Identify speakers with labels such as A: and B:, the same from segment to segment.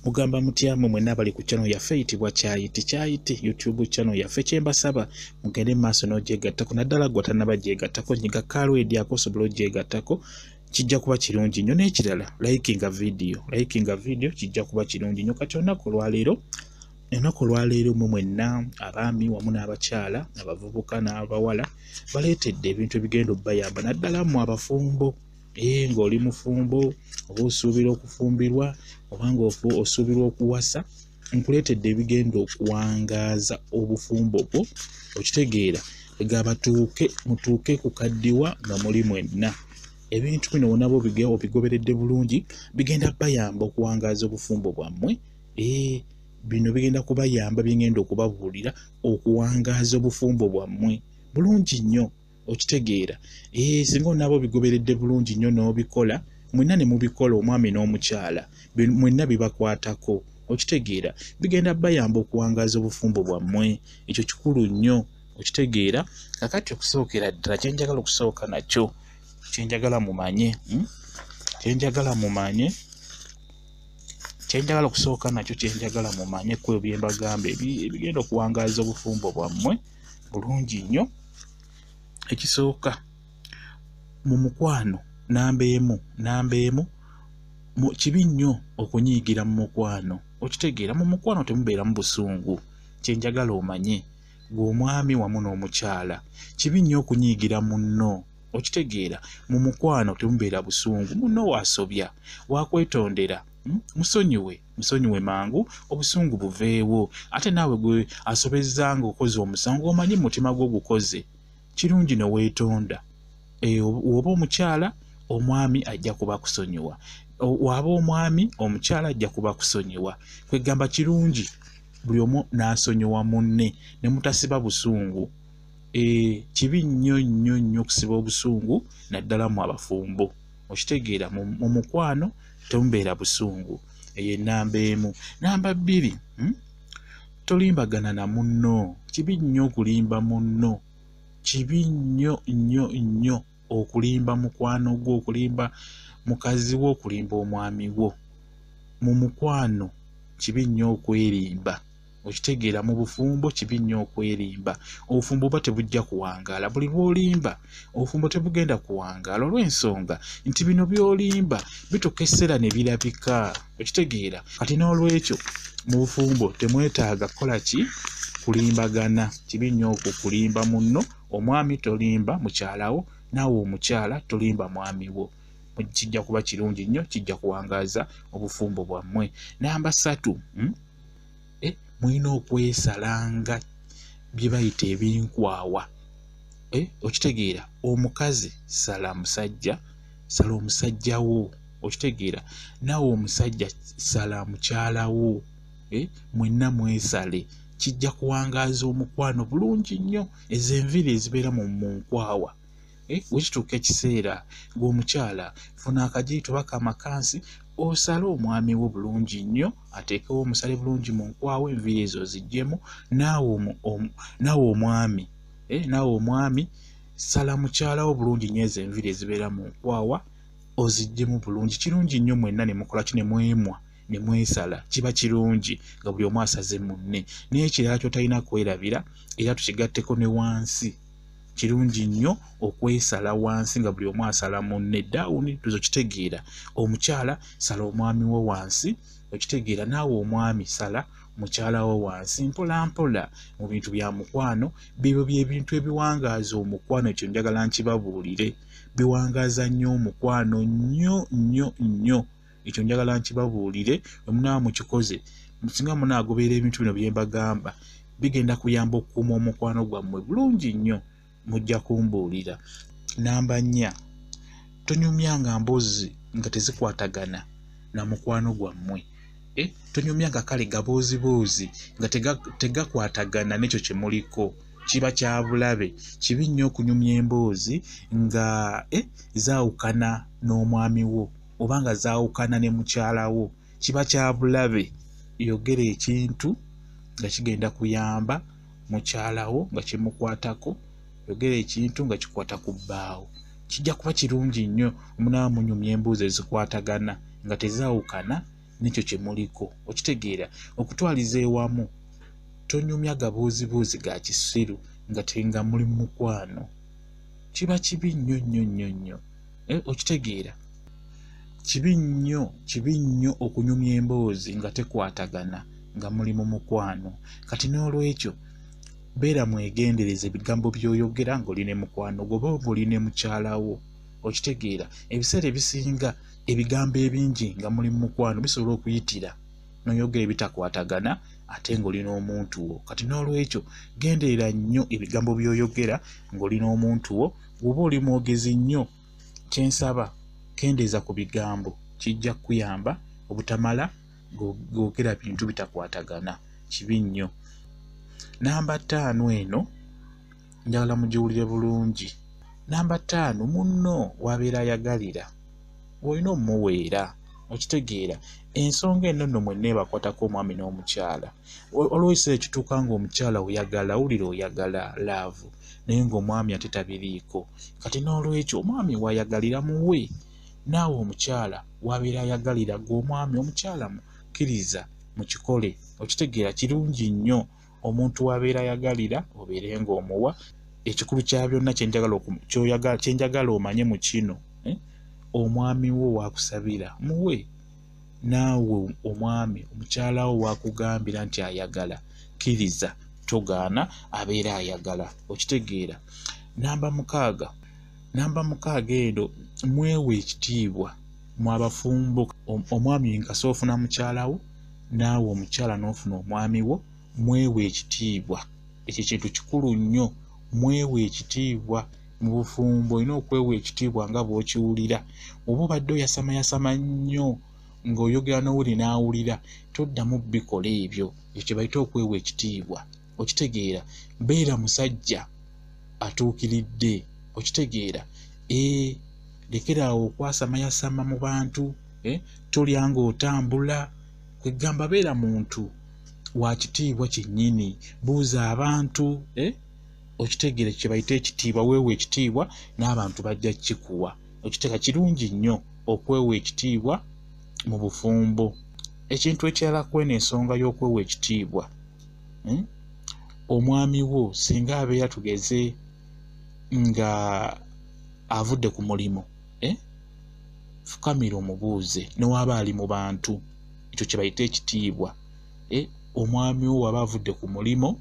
A: Mugamba mutya mmwe mwenna abali ku channel yaffe eyitibwa Kyayiti Kyayiti YouTube channel yaffe? Kyembasaba mugende mu maaso n'ogyegattako, naddala gwe atannaba gyegattako, nyiga kaalwedi ako osobole ogyegattako, kijja kuba kirungi nnyo. N'ekirala, likinga video, likinga video, kijja kuba kirungi nnyo. Kati olunaku olwaleero mmwe mwenna abaami wamu n'abakyala, abavubuka n'abawala, baleetedde ebintu ebigenda obbayamba, naddala mmwe abafumbo. Ee, ng'oli mufumbo oba osuubira okufumbirwa oba ng'osuubirwa okuwasa, nkuleetedde ebigenda okuwangaaza obufumbo bwo. Okitegeera? Egamba tuuke mutuuke kukaddiwa nga muli mwenna. Ebintu bino wonaba obigoberedde bulungi, bigenda bayamba okuwangaaza obufumbo bwammwe. Ee, bino bigenda kubayamba, byengenda okubabuulira, okuwangaaza obufumbo bwammwe bulungi nnyo. Okitegeera? Ee, singa onaaba obigoberedde bulungi nnyo n'obikola, mwenna ne mubikola, omwami n'omukyala, mwenna bibakwatako. Okitegeera? Bigenda bayamba okuwangaaza obufumbo bwammwe. Ekyo kikulu nnyo. Okitegeera? Kakati okusookera ddala, kyenjagala okusooka nakyo, kyenjagala mumanye, Kyenjagala mumanye, kyenjagala okusooka nakyo, kyenjagala mumanye ku ebyo bye mbagamba ebigenda okuwangaaza obufumbo bwammwe bulungi nnyo. Ekisooka mu mukwano, namba emu, kibi nnyo okunyiigira mu mukwano. Okitegeera? Mu mukwano temubeeramu busungu. Kyenjagala omanye, gwe omwami wamu n'omukyala, kibi nnyo okunyiigira munno. Okitegeera? Mu mukwano temubeera busungu. Munno waasobya, wakwetondera, Musonyiwe, musonyiwe mangu, obusungu buveewo. Ate naawe gwe asobezza nga okoze omusango, omanyi mu mutima gwo gukoze, kirungi ne weetonda. Oba omukyala, omwami ajja kuba kusonyiwa. Waba omwami, omukyala ajja kuba kusonyiwa. Kwegamba kirungi buli omu n'asonyiwa munne ne mutasiba busungu. Kibi nnyo nnyo nnyo okusiba obusungu, naddala mu abafumbo. Okitegeera? Mu mukwano temubeera busungu. Eyo enamba 1. Namba 2, Tolimbagana na munno. Kibi nnyo okulimba munno. Kibi nnyo nnyo nnyo okulimba mukwano gwo, okulimba mukazi wo, okulimba omwami wo. Mu mukwano kibi nnyo okwerimba. Okitegeera? Mu bufumbo kibi nnyo okwerimba. Obufumbo buba tebujja kuwangaala. Buli lw'olimba, obufumbo tebugenda kuwangaala, olw'ensonga nti bino by'olimba bituuka ekiseera ne birabika. Okitegeera? Kati n'olwekyo mu bufumbo temwetaaga kukola ki? Kulimbagana. Kibi nnyo okwo kulimba munno. Omwami tolimba mukyalawo, naawe omukyala tolimba mwami wo. Kijja kuba kirungi nnyo, kijja kuwangaaza obufumbo bwammwe. Namba 3, Mulina okwesalanga bye bayita ebinkwawa. Okitegeera? Omukazi sala musajja, sala omusajja wo. Okitegeera? Naawe omusajja sala mukyala wo. Mwenna mwesale, kijja kuwangaaza omukwano bulungi nnyo. Ezo enviiri ezibeera mu nkwawa, wekituuka ekiseera ng'omukyala funa akajiito oba kamakansi, osale omwami wo bulungi nnyo, ateekewo omusale bulungi mu nkwawa, enviiri ezo oziggyemu. Naawe omwami sala mukyala wo bulungi nnyo, ezo enviiri ezibeera mu nkwawa oziggyemu bulungi. Kirungi nnyo mwenna ne mukola ki? Ne mwemwa, ne mwesala. Kiba kirungi nga buli omu asaze munne. N'ekirala ky'otalina kwerabira, era tukigatteko ne wansi, kirungi nnyo okwesala wansi nga buli omu asala munne down. Tuzo kitegeera? Omukyala sala omwami wo wansi. Okitegeera? Naawe omwami sala mukyala wo wansi, mpola mpola mu bintu bya mukwano. Bibyo byebintu ebiwangaaza omukwano. Ekyo njagala nkibabuulire, biwangaaza nnyo omukwano, nnyo nnyo nnyo. Ekyo njagala nkibabuulire. Bwe munaaba mukikoze, singa munaagoberera ebintu bino bye mbagamba, bigenda kuyamba okukuuma omukwano gwammwe bulungi nnyo. Mujja kumbuulira. Namba 4, tonyumyanga mboozi nga tezikwatagana na mukwano gwammwe. Tonyumyanga kale gabooziboozi nga tegakwatagana n'ekyo kye muliko. Kiba kya bulabe. Kibi nnyo okunyumya emboozi nga zaawukana n'omwami wo oba nga zaawukana ne mukyala wo. Kiba kya bulabe. Yogera ekintu nga kigenda kuyamba mukyala wo, nga kimukwatako. Yogera ekintu nga kikwata ku bbaawo. Kijja kuba kirungi nnyo omunaaba munyumya emboozi ezikwatagana nga tezaawukana. Nekyo kye muliko. Okitegeera? Okutwaliza ewamu, tonyumya gabuuzibuuzi ga kisiru nga tenga muli mu mukwano. Kiba kibi nnyo nnyo nnyo nnyo. Okitegeera? Kibi nnyo, kibi nnyo okunyumya emboozi nga tekwatagana nga muli mu mukwano. Kati n'olwekyo beera mwegendereza ebigambo by'oyogera ng'oli ne mukwano gwo oba ng'oli ne mukyala wo. Okitegeera? Ebiseera ebisinga ebigambo ebingi nga muli mu mukwano bisobola okuyitira n'oyogera ebitakwatagana ate ng'oli n'omuntu wo. Kati n'olwekyo genderera nnyo ebigambo by'oyogera ng'oli n'omuntu wo. Bw'oba oli mwogezi nnyo, kyensaba kendeeza ku bigambo, kijja kukuyamba obutamala googera bintu bitakwatagana. Kibi nnyo. Namba 5 eno njagala mugiwulire bulungi. Namba 5, munno w'abeera ayagalira olina omumuweera. Okitegeera? Ensonga eno nno mwenna ebakwatako omwami n'omukyala. Waliwo ekiseera ekituuka ng'omukyala oyagala, owulira oyagala laavu, naye ng'omwami ate tabiriiko. Kati n'olwekyo omwami w'ayagalira muwe, naawe omukyala w'abeera ayagalira gwe omwami, omukyala mukkiriza mukikole. Okitegeera? Kirungi nnyo omuntu w'abeera ayagalira obeere ng'omuwa. Ekikulu kya byonna kye njagala omanye mu kino, omwami wo w'akusabira muwe, naawe omwami omukyala wo w'akugambira nti ayagala kkiriza, togaana, abeera ayagala. Okitegeera? Namba 6, namba 6 eno mwewe ekitiibwa mu abafumbo. Omwami nkasa ofuna mukyala wo, naawe omukyala n'ofuna omwami wo, mwewe ekitiibwa. Ekyo kintu kikulu nnyo, mwewe ekitiibwa mu bufumbo. Olina okwewa ekitiibwa nga bw'okiwulira. Oba obadde oyasamayasama nnyo ng'oyogera n'owuli n'awulira, toddamu bikola ebyo. Ekyo kye bayita okwewa ekitiibwa. Okitegeera? Beera musajja atuukiridde. Okitegeera? Lekera awo okwasamayasama mu bantu, tolya ng'otambula. Kwegamba beera muntu wa kitiibwa kyennyini, buuza abantu, okitegeera? Kye bayita ekitiibwa. Weewa ekitiibwa n'abantu bajja kukikuwa. Okitegeera? Kirungi nnyo okwewa ekitiibwa mu bufumbo. Ekintu ekirala kweno ensonga y'okwewa ekitiibwa, omwami wo singa abeera tugeze nga avudde ku mulimu, fukamira omubuuze newaaba ali mu bantu. Ekyo kye bayita ekitiibwa. Omwami wo waba avudde ku mulimu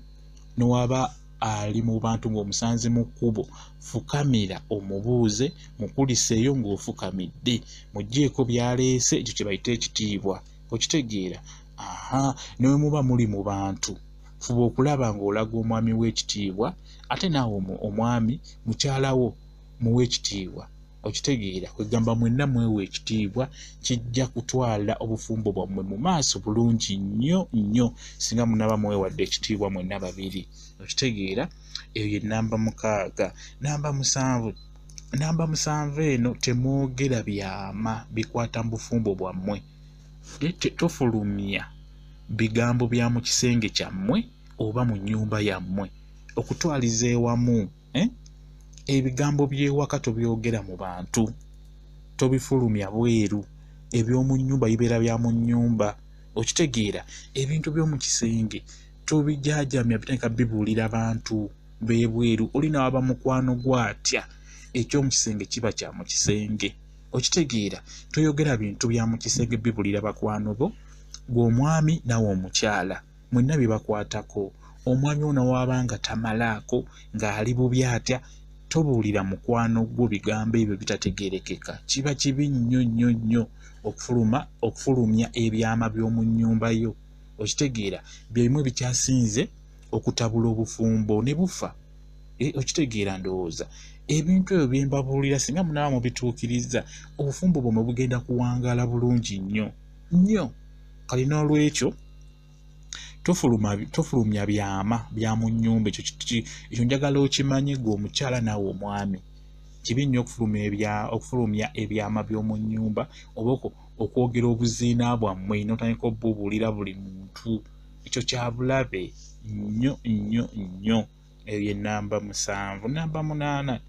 A: newaaba ali mu bantu ng'omusanze mu kkubo, fukamira omubuuze, mukuliseeyo ng'ofukamidde, muggyeeko by'aleese. Ekyo kye bayita ekitiibwa. Okitegeera? Aha, ne bwe muba muli mu bantu, fuba okulaba ng'olaga omwami w'ekitiibwa, ate naawe omwami mukyala wo muwe ekitiibwa. Okitegeera? Kwegamba mwenna mwewe ekitiibwa, kijja kutwala obufumbo bwammwe mu maaso bulungi nnyo nnyo singa munaaba mwewadde ekitiibwa mwenna babiri. Okitegeera? Eyo ye namba 6. Namba 7, namba 7 eno temwogera byama bikwata mu bufumbo bwammwe. Tofulumya bigambo bya mu kisenge kyammwe oba mu nnyumba yammwe. Okutwaliza ewamu, ebigambo by'ewaka tobyogera mu bantu, tobifulumya bweru. Eby'omu nnyumba bibeera bya mu nnyumba. Okitegeera? Ebintu by'omu kisenge tobijaajamya, bitandika bibuulira bantu b'ebweru. Oli n'aba mukwano gw'atya, eky'omu kisenge kiba kya mu kisenge. Okitegeera? Toyogera bintu bya mu kisenge bibuulira bakwano bo, gwe omwami naawe omukyala, mwenna bibakwatako. Omwami ono waaba nga tamalaako, ng'ali bubi atya, tobuulira mukwano gwo bigambo ebyo bitategeerekeka. Kiba kibi nnyo nnyo nnyo okufulumya ebyama by'omu nnyumba yo. Okitegeera? Bye bimu ebikyasinze okutabula obufumbo ne bufa. Okitegeera? Ndowooza ebintu ebyo bye mbabuulira singa munaaba mubituukiriza, obufumbo bwammwe bugenda kuwangaala bulungi nnyo nnyo. Kale n'olwekyo tofulumya byama bya mu nnyumba. Ekyo njagala okimanye gwe omukyala naawe omwami. Kibi nnyo okufulumya ebyama by'omu nnyumba oba okwogera obuziina bwammwe n'otandika obubuulira buli muntu. Ekyo kya bulabe nnyo nnyo nnyo. Eyo ye namba 7. Namba 8,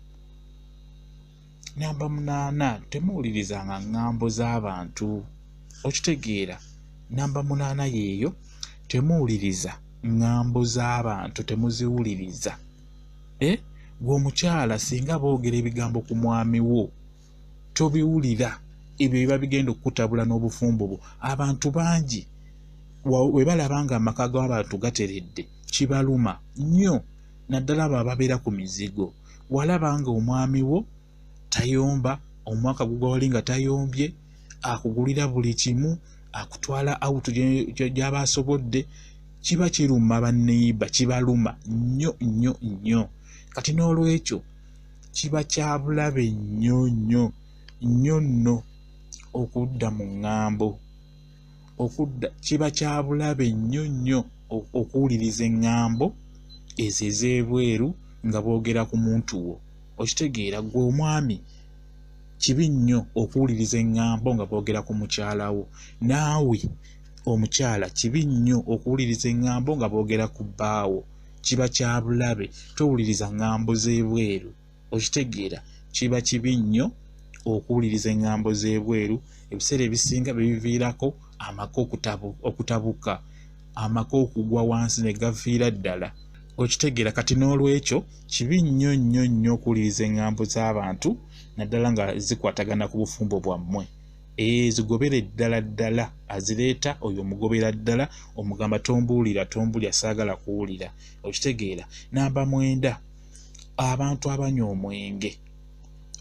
A: namba 8, temuwulirizanga ŋŋambo z'abantu. Okitegeera? Namba 8 yeeyo, temuwuliriza ŋŋambo z'abantu, temuziwuliriza. Gwe omukyala singa boogera ebigambo ku mwami wo tobiwulira, ebyo biba bigenda okukutabula n'obufumbo bwo. Abantu bangi we balaba nga amaka g'abantu gateredde kibaluma nnyo, naddala abo ababeera ku mizigo. Walaba nga omwami wo tayomba, omwaka gugwa wali nga tayombye, akugulira buli kimu, akutwala out gy'aba asobodde, kiba kiruma banneyiba, kibaluma nnyo nnyo nnyo. Kati n'olwekyo kiba kya bulabe nnyo nnyo nnyo nno okudda mu ŋŋambo, okudda kiba kya bulabe nnyo nnyo okuwuliriza eŋŋambo ezo ez'ebweru nga boogera ku muntu wo. Okitegeera ggwe omwami kibi nnyo okuwuliriza eŋŋambo nga boogera ku mukyala wo, naawe omukyala kibi nnyo okuwuliriza eŋŋambo nga boogera ku bbaawo, kiba kya bulabe. Towuliriza ŋŋambo z'ebweru. Okitegeera kiba kibi nnyo okuwuliriza eŋŋambo z'ebweru. Ebiseera ebisinga bibiviirako amaka okutabuka, amaka okugwa wansi ne gaviira ddala. Okitegeera kati n'olwekyo kibi nnyo nnyo nnyo okuwuliriza eŋŋambo z'abantu, naddala nga zikwatagana ku bufumbo bwammwe. Zigobere ddala ddala, azireeta oyo omugobera ddala, omugamba tombuulira, tombuulira, saagala kuwulira. Okitegeera. Namba 9, abantu abanywa omwenge,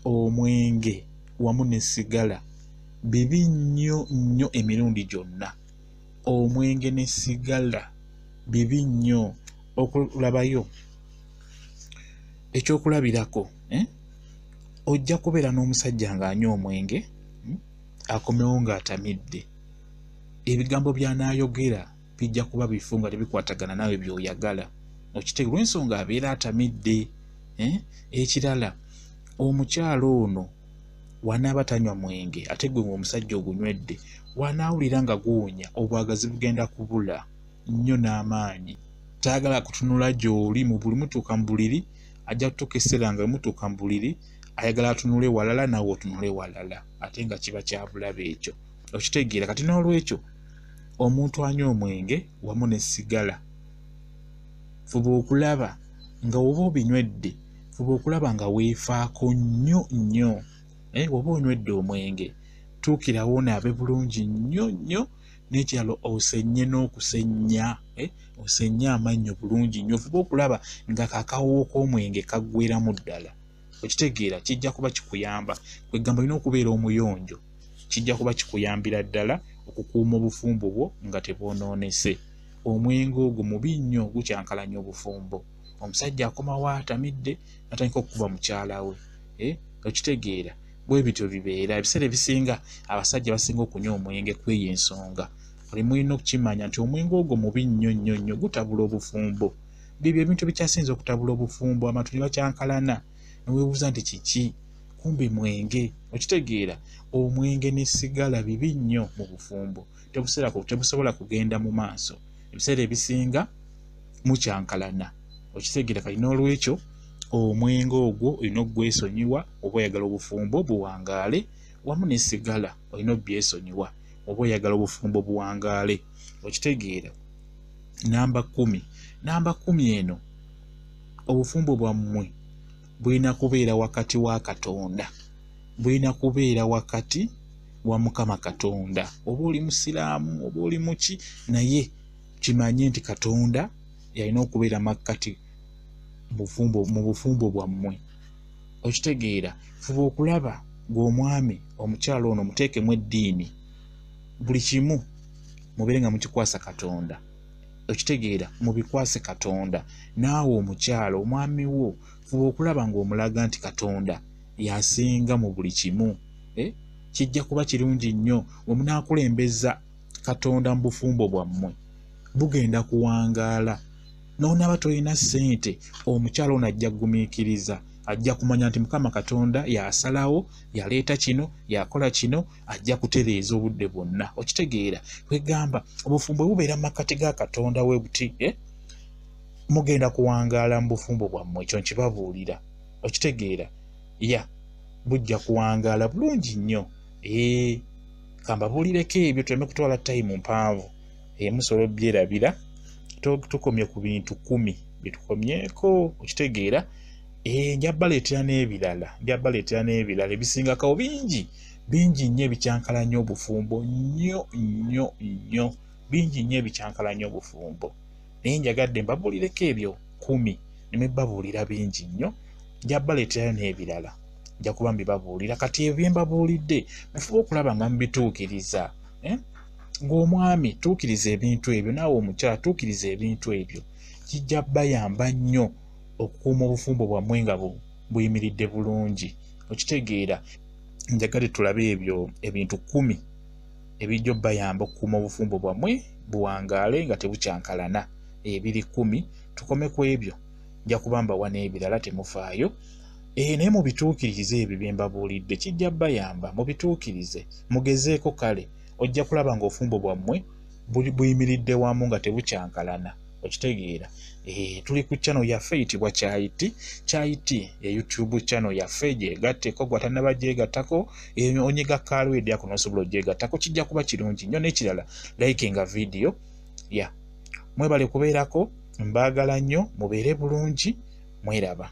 A: omwenge wamu ne sigala bibi nnyo nnyo emirundi gyonna. Omwenge ne sigala bibi nnyo. Okulabayo ekyokulabirako, ojja kubeera n'omusajja ng'anywa omwenge, akomewo ng'atamidde, ebigambo by'anaayogera bijja kuba bifu nga tebikwatagana naawe by'oyagala. Okitegeera olw'ensonga abeera atamidde. Ekirala, omukyala ono wanaaba tanywa mwenge ate gwe ng'omusajja ogunywedde, wanaawulira nga guwunya, obwagazi bugenda kubula nnyo n'amaanyi. Tayagala kutunula gy'oli, mu buli mutuuka mu buliri ajja kutuuka ekiseera nga mutuuka mu buliri ayagala atunule walala naawe otunule walala, ate nga kiba kya bulabe ekyo. Okitegeera kati n'olwekyo omuntu anywa omwenge wamu ne sigala, fuba okulaba nga woba obinywedde, fuba okulaba nga weefaako nnyo nnyo. Woba onywedde omwenge tuukirawo onaabe bulungi nnyo nnyo, n'ekirala osenye n'okusennya, osenye amannyo bulungi nnyo. Fuba okulaba nga kakawoowo k'omwenge kaggweeramu ddala. Okitegeera kijja kuba kikuyamba. Kwegamba olina okubeera omuyonjo, kijja kuba kikuyambira ddala okukuuma obufumbo bwo nga tebwonoonese. Omwenge ogwo mubi nnyo, gukyankalanya obufumbo. Omusajja akomawo atamidde n'atandika okukuba mukyala we. Okitegeera bwe bityo bibeera. Ebiseera ebisinga abasajja basinga okunywa omwenge kweyo ensonga. Oli mulina okukimanya nti omwenge ogwo mubi nnyo nnyo nnyo, gutabula obufumbo. Byebyo ebintu ebikyasinze okutabula obufumbo, abantu ne bakyankalana, ne weebuuza nti kiki, kumbe mwenge. Okitegeera omwenge ne sigala bibi nnyo mu bufumbo, tebusobola kugenda mu maaso. Ebiseera ebisinga mukyankalana. Okitegeera kati n'olwekyo omwenge ogwo olina okugwesonyiwa oba oyagala obufumbo buwangaale, wamu ne sigala olina obyesonyiwa oba oyagala obufumbo buwangaale. Okitegeera. Namba 10, namba 10 eno, obufumbo bwammwe bulina kubeera wakati wa Katonda, bulina kubeera wakati wa Mukama Katonda. Oba oli musiraamu oba oli muki, naye kimanye nti Katonda yalina okubeera makkati mu bufumbo bwammwe. Okitegeera. Fuba okulaba gw'omwami omukyala ono muteekemu eddiini, buli kimu mubeere nga mukikwasa Katonda. Okitegeera, mubikwase Katonda. Naawe omukyala omwami wo fuba okulaba ng'omulaga nti Katonda yasinga mu buli kimu. Kijja kuba kirungi nnyo bwe munaakulembeza Katonda mu bufumbo bwammwe, bugenda kuwangaala. N'onaaba tolina ssente, omukyala ono ajja kugumiikiriza, ajja kumanya nti Mukama Katonda yasalawo, yaleeta kino, yakola kino, ajja kutereeza obudde bwonna. Okitegeera. Kwegamba obufumbo bubeera mu makkati ga Katonda we buti, mugenda kuwangaala mu bufumbo bwammwe, ekyo nkibabuulira. Okitegeera. Ya bujja kuwangaala bulungi nnyo. Kambabuulireko ebyo tuleme kutwala time mpanvu. Musobola obyerabira. Tukomye ku bintu 10 byetukomyeko, okitegeera. Nja baleetera n'ebirala, nja baleetera n'ebirala ebisingako bingi bingi nnyo ebikyankalanya obufumbo nnyo nnyo nnyo, bingi nnyo ebikyankalanya obufumbo. Naye njagadde mbabuulireko ebyo 10, ne mbabuulira bingi nnyo, nja baleeterayo n'ebirala, nja kuba mbibabuulira. Kati ebyo bye mbabuulidde mufube okulaba nga mubituukiriza. Ng'omwami tuukiriza ebintu ebyo, naawe omukyala tuukiriza ebintu ebyo, kijja bayamba nnyo okukuuma obufumbo bwammwe nga buyimiridde bulungi. Okitegeera? Njagadde tulabe ebyo ebintu 10 ebijja obbayamba okukuuma obufumbo bwammwe buwangaale nga tebukyankalana. Ebiri 10, tukome ku ebyo, nja kuba mbawa n'ebirala, temufaayo. Naye mubituukirize ebyo bye mbabuulidde, kijja bayamba, mubituukirize, mugezeeko. Kale ojja kulaba ng'obufumbo bwammwe buyimiridde wamu nga tebukyankalana. Okitegeera? Tuli ku channel yaffe eyitibwa Kyayiti. Kyayiti ye YouTube channel yaffe, gyegatteko gw'atannaba gyegattako, onyiga kaalwedi ako n'osobola ogyegattako, kijja kuba kirungi nnyo. N'ekirala, likinga video ya. Mwebale kubeerako, mbaagala nnyo, mubeere bulungi, mweraba.